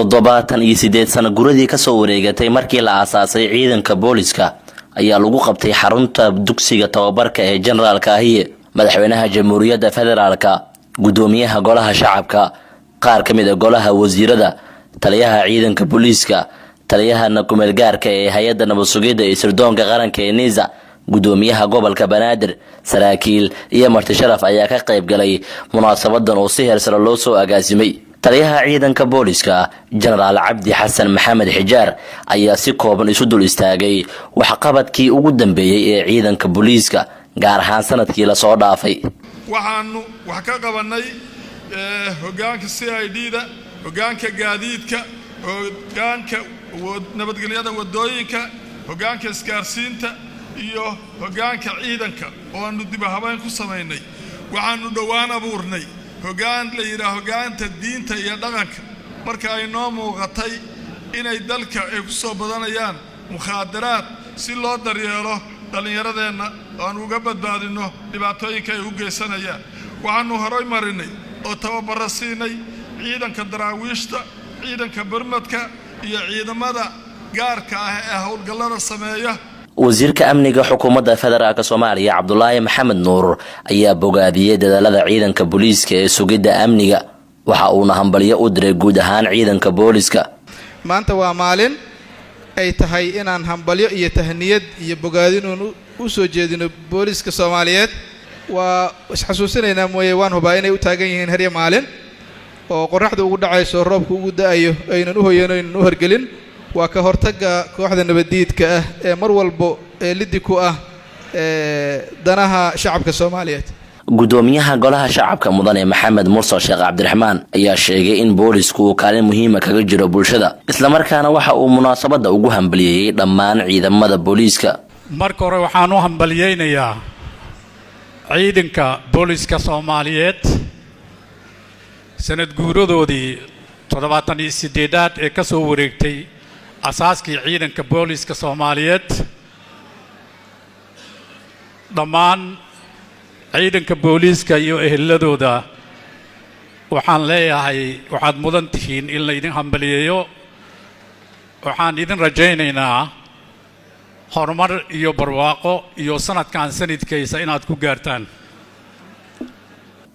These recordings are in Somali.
78 sano guradii kasoo wareegatay markii la aasaasay ciidanka booliska ayaa lagu qabtay xarunta dugsiga tababarka ee Jenaraal Kaahiye. Madaxweynaha Jamhuuriyadda Federaalka, gudoomiyaha Golaha Shacabka, qaar ka mid a golaha wasiirada, taliyaha ciidanka booliiska, taliyaha kumeel gaarka ee hay-adda nabad sugidda iyo sirdoonka qaranka ee NISA, gudoomiyaha gobolka Banaadir, saraakiil iyo marti sharaf ayaa ka qayb galay munaasabadan oo si heersare loo soo agaasimay. Taliyaha ciidanka booliska, Jenaraal Cabdi Xasan Maxamed Xijaar, ayaa si kooban isu dul istaagay waxqabadkii ugu dambeeyey ee ciidanka booliiska, gaar ahaan sanadkii lasoo dhaafay. Waxaanu wax ka qabannay hoggaanka CID-da, hoggaanka gaadiidka, hoggaanka nabadgelyada waddooyinka, hoggaanka isgaarsiinta iyo hoggaanka ciidanka oo aanu dib habeyn ku samaynay. Waxaanu dhowaan abuurnay hoggaan la yidhaah hoggaanta diinta iyo dhaqanka, marka ay noo muuqatay inay dalka ay ku soo badanayaan mukhaadaraad, si loo daryeelo dhallinyaradeenna oo aan uga badbaadinno dhibaatooyinka ay u geysanayaan. Waxaannu horay marinay oo tababaro siinay ciidanka daraawiishta, ciidanka bermadka iyo ciidamada gaarka ah ee howlgallada sameeya. Wasiirka amniga xukuumadda federaalk Soomaaliya, Cabdulaahi Maxamed Nuur, ayaa bogaadiyey dadaalada ciidanka booliiska ee sugidda amniga. Waxa uuna hambalyo u diray guud ahaan ciidanka booliska. Maanta waa maalin ay tahay inaan hambalyo iyo tahniyad iyo bogaadinuun u soo jeedino booliiska Soomaaliyeed. Waa isxasuusinaynaa mooye, waan hubaa inay u taagan yihiin herya maalin oo qorraxda ugu dhacayso, roobku ugu da'ayo, aynan u hoyan, aynan u horgelin. Waa ka hortagga kooxda nabaddiidka ah ee mar walbo ee liddi ku ah danaha shacabka Soomaaliyeed. Gudoomiyaha Golaha Shacabka, Mudane Maxamed Mursal Sheekh Cabdiraxmaan, ayaa sheegay in boolisku uu kaalin muhiima kaga jiro bulshada, islamarkaana waxa uu munaasabadda ugu hambaliyeeyey dhammaan ciidamada booliiska. Marka hore waxaan u hambaliyeynayaa ciidanka booliska Soomaaliyeed sanad guuradoodii 78aad ee ka soo wareegtay asaaskii ciidanka booliska Soomaaliyeed. Dhammaan ciidanka booliiska iyo eheladooda waxaan leeyahay, waxaad mudan tihiin in laydin hambaliyeeyo. Waxaan idin rajaynaynaa horumar iyo barwaaqo iyo sanadkan sanadkaysa inaad ku gaartaan.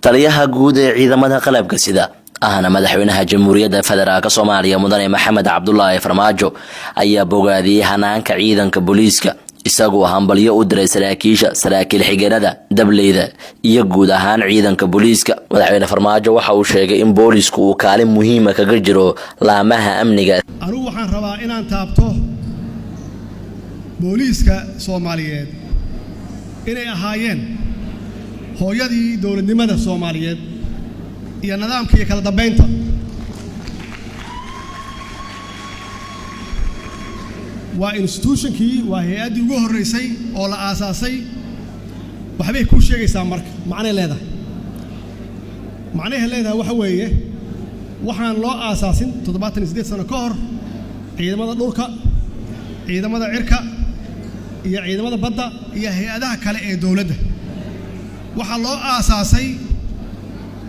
Taliyaha guud ee ciidamada qalabka sida, ahna madaxweynaha Jamhuuriyadda Federaalk Soomaaliya, Mudane Maxamed Cabdulaahi Farmaajo, ayaa bogaadiyey hanaanka ciidanka booliiska, isagoo hambalyo u diray saraakiisha, saraakiil xigeenada, dableyda iyo guud ahaan ciidanka booliiska. Madaxweyne Farmaajo waxa uu sheegay in boolisku uu kaalin muhiima kaga jiro laamaha amniga. Anugu waxaan rabaa inaan taabto booliiska Soomaaliyeed inay ahaayeen hooyadii dowladnimada Soomaaliyeed iyo nidaamka iyo kala dambaynta. Waa institutionkii, waa hay-addii ugu horraysay oo la aasaasay. Waxbay kuu sheegaysaa marka, macnay leedahay. Macnahay leedahay waxa weeye, waxaan loo aasaasin 78 sano ka hor ciidamada dhulka, ciidamada cirka iyo ciidamada badda iyo hay-adaha kale ee dowladda. Waxaa loo aasaasay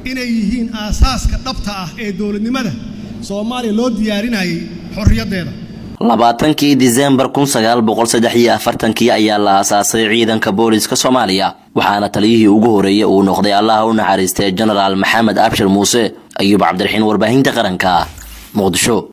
inay yihiin aasaaska dhabta ah ee dowladnimada Soomaaliya loo diyaarinayay xorriyaddeeda. 20-kii Disembar 1943-kii ayaa la aasaasay ciidanka booliska Soomaaliya, waxaana taliyihii ugu horeeyey uu noqday, Allaha u naxariistay, Jenaraal Maxamed Abshir Muuse. Ayuub Cabdiraxiin, Warbaahinta Qaranka, Muqdisho.